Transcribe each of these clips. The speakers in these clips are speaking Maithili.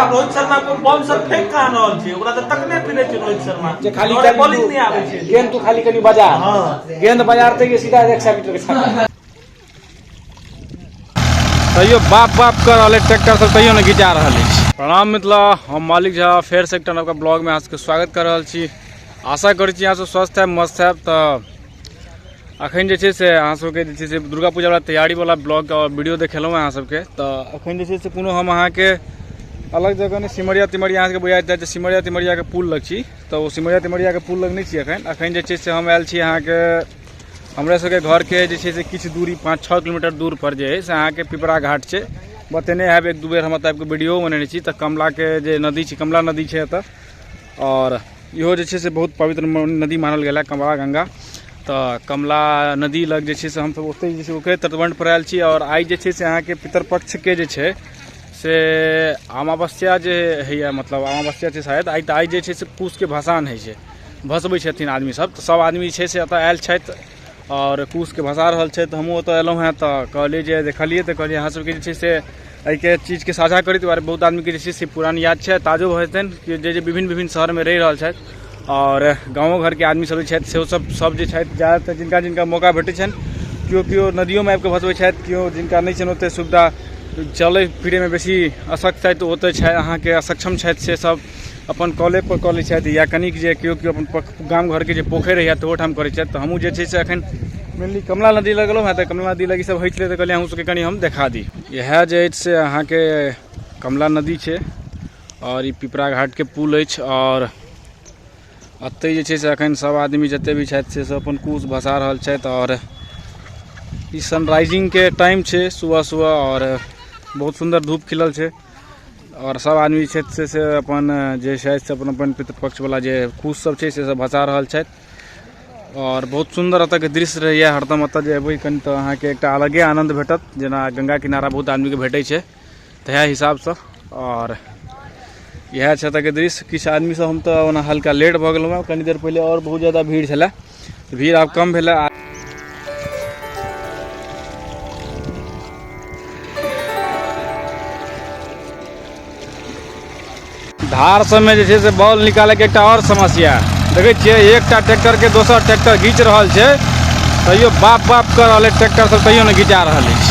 आब रोहित शर्मा को बॉल सब फेंक कहाँ रहल छै, ओकरा तऽ तकने फिरै छै रोहित शर्मा जे खाली डरे बॉलिंग नहि आबै छै। गेंद तू खाली कनि बजा। हाँ। गेंद बजारते कि सीधा 100 मीटर के छक्का। तैयो बाप बाप कर रहल ट्रैक्टर सब, तैयो नहि घिचा रहल अछि। प्रणाम मिथिला, हम मालिक झा फेर से एकटा नवका ब्लॉग में अहाँ सबके स्वागत कर रहल छी। आशा करै छी अहाँ सब स्वस्थ हैब, मस्त हैब। तऽ अखन जे छै से अहाँ सबके जे छै से दुर्गा पूजा वाला तैयारी वाला ब्लॉग और वीडियो देखेलहुँ अहाँ सबके। तऽ अखन जे छै से कोनो हम अहाँके अलग जगह नहि, सिमरिया तिमरिया अहाँके बुझाइत हैत जे सिमरिया तिमरियाके पुल लग छी, तऽ ओ सिमरिया तिमरियाके पुल लग नहि छी अखन। अखन जे छै से हम आयल छी अहाँके हमरा सबके घरके जे छै से किछु दूरी 5-6 किलोमीटर दूर पर जे है से अहाँके पिपरा घाट छै। बतेने हैब एक दू बेर हम एतऽ आबिके वीडियो बनेने छी। तऽ कमलाके जे नदी छै, कमला नदी छै एतऽ, और इहो जे छै से बहुत पवित्र नदी मानल गेल है, कमला गंगा। तऽ कमला नदी लग जे छै से हमसब ओतहि जे छै ओकरे तटबंध पर आयल छी। और आइ जे छै से अहाँके पितरपक्षके जे छै से अमावस्या जे होइए, मतलब अमावस्या छै शायद आइ, तऽ आइ जे छै से कुशके भसान होइ छै, भसबै छथिन आदमी सब। तऽ सब आदमी छै से एतऽ आयल छथि और कुशके भसा रहल छथि। हमहूँ ओतऽ एलहुँ हेँ तऽ कहलियै जे देखलियै, तऽ कहलियै अहाँ सबके जे छै से एहिके चीजके साझा करी। दुआरे बहुत आदमीके जे छै से पुरान याद छै, ताजो भऽ जेतनि कि जे जे विभिन्न विभिन्न शहरमे रहि रहल छथि और गाँवो घरके आदमी सब जे छथि सेहो सब सब जे छथि ज्यादातर जिनका जिनका मौका भेटै छनि, केओ केओ नदियोमे आबिकऽ भसबै छथि, केओ जिनका नहि छनि ओतेक सुविधा चलै फिरैमे बेसी अशक्त छथि, ओतऽ छै अहाँके असक्षम छथि से सब अपन कले पर कऽ लै छथि, या कनिक जे केओ केओ अपन गाम घरके जे पोखरि होइए तऽ ओहोठाम करै छथि। तऽ हमहूँ जे छै से एखन मेनली कमला नदी लग गेलहुँ हेँ, तऽ कमला नदी लग ई सब होइ छलै, तऽ कहलियै अहूँ सबके कनि हम देखा दी। इएह जे अछि से अहाँके कमला नदी छै और ई पिपरा घाटके पुल अछि। और एतहि जे छै से एखन सब आदमी जते भी छथि से सब अपन कुश भसा रहल छथि। और ई सनराइजिंगके टाइम छै सुबह सुबह, और बहुत सुन्दर धूप खिलल छै और सब आदमी छथि से से अपन जे छथि से अपन अपन पितृपक्षवला जे कुश सब छै से सब भसा रहल छथि। और बहुत सुन्दर एतऽके दृश्य रहैए। हरदम एतऽ जे एबै कनि तऽ अहाँके एकटा अलगे आनन्द भेटत, जेना गंगा किनारा बहुत आदमीके भेटै छै तएह हिसाबसँ। और इएह छै एतऽके दृश्य। किछु आदमी सब, हम तऽ ओना हल्का लेट भऽ गेलहुँ हेँ, कनि देर पहिले और बहुत ज्यादा भीड़ छलै, भीड़ आब कम भेलै। धार सबमे जे छै से बॉल निकालैके एकटा आओर समस्या देखै छियै, एकटा ट्रैक्टरके दोसर ट्रैक्टर घीच रहल छै, तैयो बाप बाप कऽ रहल अछि ट्रैक्टर सब, तैयो नहि घिचा रहल अछि।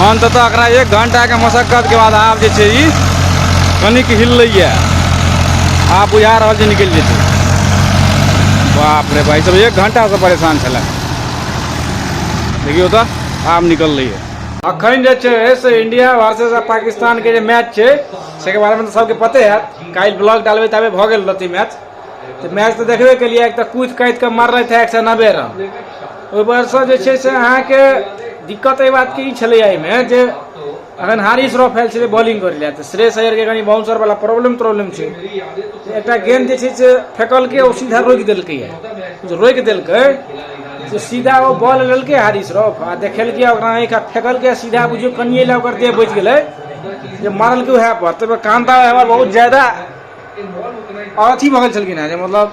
अन्ततः एकरा 1 घंटाके मशक्कतके बाद आब जे छै ई कनिक हिललैए, आब बुझा रहल छै निकलि जेतै। बाप रे भाई सब 1 घंटासँ परेशान छलै, देखियौ तऽ आब निकललैए। अखन जे छै से इंडिया वर्सेस पाकिस्तान के जे मैच छै से के बारे में तऽ सबके पते हैत। काल्हि ब्लॉग डालबै ताबे भऽ गेल रहतै मैच, तऽ मैच तऽ देखबे केलियै। एक तऽ कूदि काटि कऽ मारलथि है 190 रन। ओहिपरसँ जे छै से अहाँके दिक्कत एहि बातके ई छलैए एहिमे जे अखन हारिस रॉफ आयल छलै बॉलिंग करै लए, तऽ श्रेयस अय्यरके कनि बाउंसर वाला प्रॉब्लम त्रॉब्लम छै। एकटा गेंद जे छै से फेकलकै, ओ सीधा रोकि देलकै, जे रोकि देलकै से सीधा ओ बॉल लेलकै हारिस रॉफ आ देखेलकै ओकरा आँखि आ फेकलकै सीधा, बुझियौ कनिए लए ओकर देह बचि गेलै जे मारलकै उएह पर। ताहिपर कांता हमर बहुत ज्यादा और अथी भऽ गेल छलखिन हेँ जे मतलब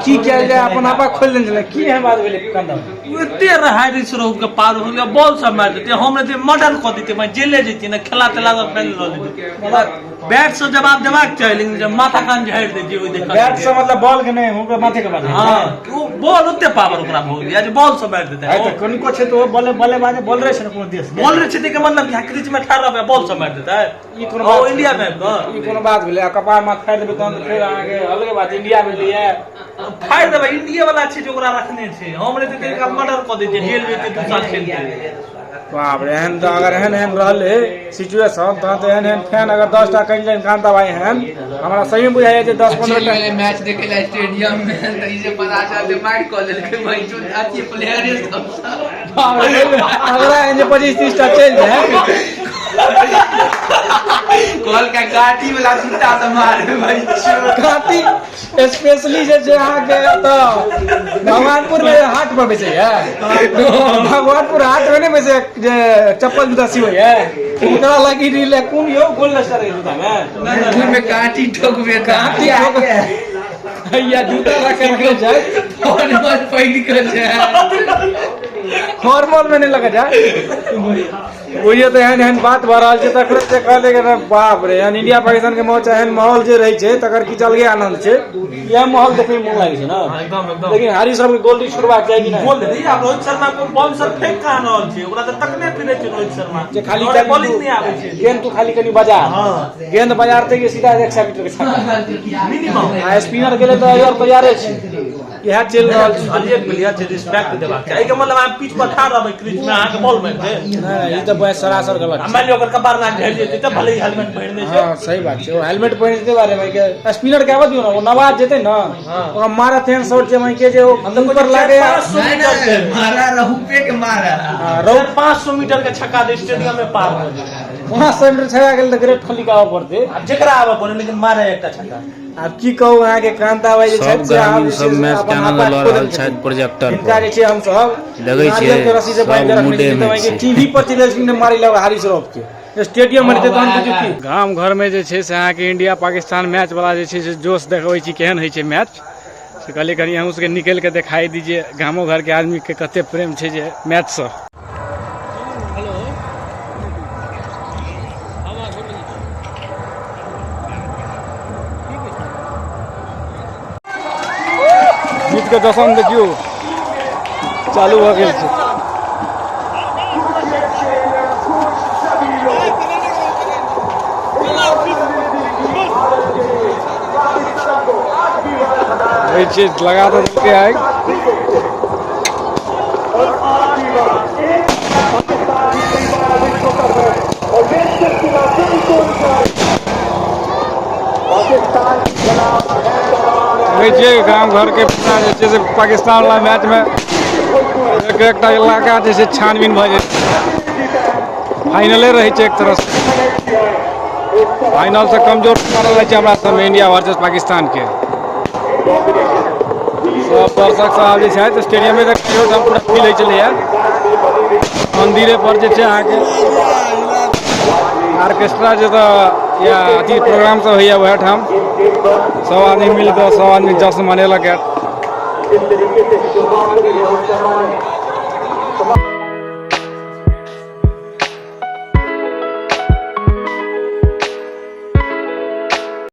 की कयल जाय, अपन आपा खोलि देने छलै। की एहन बात भेलै कांता? एते रहै हारिस रॉफ के पार हो गेलै, बॉल सब मारि देतै, हम रहतै मर्डर कऽ देतै, मैं जेले जैतियै ने, खेला तेला सब फैल लऽ लेतै। बैट से जवाब देबाक चाही, लेकिन जब माथा कान झाड़ि दै छै ओहि देखल बैट से मतलब बॉल के नहि, हुनकर माथे के बात। हाँ, ओ बॉल ओते पावर ओकरा भऽ गेलै जे बॉल से मारि देतै। आइ तऽ कनिको छै तऽ ओ बल्ले बल्लेबाज बॉलरे छै ने कोनो देश के। बॉलरे छै के मतलब कि क्रीज में ठाढ़ रहबै बॉल से मारि देतै। ई कोनो ओ बात इंडिया में आबि कऽ ई कोनो बात भेलै? आ कपार माथ फाड़ि देबै तहन तऽ फेर अहाँके अलगे बात। इंडिया में लिए फाड़ि देबै, इंडिया वाला छै जे ओकरा रखने छै। हम रहितै तऽ एकरा मर्डर कऽ दैतियै, जेल जैतै 2 साल खेलतै। बाप रे, एहन तऽ अगर एहन एहन रहलै सिचुएशन तहन तऽ एहन एहन फैन अगर 10 टा कनि जानि कांता भाई एहन हमरा सही में बुझाइए जे 10-15 टा चलि गेलै मैच देखे ला स्टेडियम में, तऽ ई जे पता चललै मारि कऽ लेलकै भाई, अथी प्लेयरे सब। बाप रे, अगला एहन जे 25-30 टा चलि जाय। कहलकै काटी वाला जूता से मारे भाई। काटी स्पेशली जे छै अहाँके तऽ भगवानपुर में हाट पर बेचैया, भगवानपुर हाट में नहि बेचै जे चप्पल जूता सिबैया, ओकरा लगी रील कोन यौ गोल्ड स्टार के जूता में में काटी ठोकबे, काटी ठोकबे या जूता रखे रखे जाए फोन पर पकड़ के जाए। फॉर्मल में नहीं लगा जाए। बुझियौ तऽ एहन एहन बात भऽ रहल छै, तखने से कहले कि बाप रे, एहन इंडिया पाकिस्तान के मैच, एहन माहौल जे रहै छै तकर किछु अलगे आनंद छै। इएह माहौल देखै मे मोन लागै छै ने। एकदम एकदम। लेकिन हारी सबके गोल छोड़बाक चाही कि नहि? गोल दे, आब रोहित शर्मा को बाउंसर फेंक कहाँ रहल छै? ओकरा तऽ तकने फिरै छै रोहित शर्मा। जे खाली डरे बॉलिंग नहि आबै छै। गेंद तू खाली कनि बजा। हाँ। गेंद बजारते कि सीधा 100 मीटर के छक्का। मिनिमम। आ स्पिनर गेलै तऽ यार तैयारे छै, इएह चलि रहल छै। हरेक प्लेयर छै, रिस्पेक्ट देबाक चाही। एहिके मतलब अहाँ पिच पर ठाढ़ रहबै क्रीज में, अहाँके बॉल मारि देत? नहि नहि, ई तऽ बस सरासर गलत आ छै। मानि लियौ ओकर कपार नाक झड़ि जेतै तऽ भले ही हेलमेट पहिरने छै। हँ, सही बात छै। ओ हेलमेट पहिरने छै बारे में के स्पिनर के आबऽ दियौ ने, ओ नवाज जेतै ने, ओकरा मारत एहन शॉट जे मानि के जे ओ ऊपर लागे। 500 नहीं मीटर नहीं के मारा रहूपे के मारा। हाँ, रौ 500 मीटर के छक्का दे स्टेडियम में पार हो जाए। 500 मीटर छक्का गेल तऽ ग्रेट खली के आबऽ पड़तै। आब जेकरा आबऽ पड़े, लेकिन मारे एकटा छक्का। आब की कहू अहाँके, कांता भाई जे सब छथि से आब ग्रामीण जे छै सब से मैच के अपन आनंद आपा लऽ खो रहल देने छथि छथिन। प्रोजेक्टर हिनका पर। जे छै हमसब देखै छियै, नारियल के रस्सी से सब बान्हि के रखने मुडे छी मे तऽ छै। टीवी पर चलि जाइ छै मारी लग हारिस रॉफ के स्टेडियम मे रहतै तहन बुझू की। गाम घर में जे छै से अहाँके इंडिया पाकिस्तान मैच वाला जे छै से जोश देखबै छी, केहन होइ छै मैच से। कहलियै कनि अहूँ सबके निकलि के देखाई दी जे गामो घर के आदमी के कते प्रेम छै जे मैच सँ। जीत के जशन देखियौ चालू भऽ गेल छै। होइ छै लगा तऽ देलकै आगि। देखै छियै गाम घरके पूरा जे छै से पाकिस्तान वाला मैचमे एक एकटा इलाका जे छै छानबीन भऽ जाइ छै। फाइनले रहै छै एक तरहसँ, फाइनलसँ कमजोर मानल जाइ छै हमरा सबमे इंडिया वर्सेस पाकिस्तानके। सब दर्शक सब आब जे छथि स्टेडियमे तक पूरा फील होइ छलैए। मंदिरे पर जे छै अहाँके आर्केस्ट्रा जे तऽ या अथी प्रोग्राम सब होइए, वएह ठाम सब आदमी मिल कऽ सब आदमी जश्न मनेलक।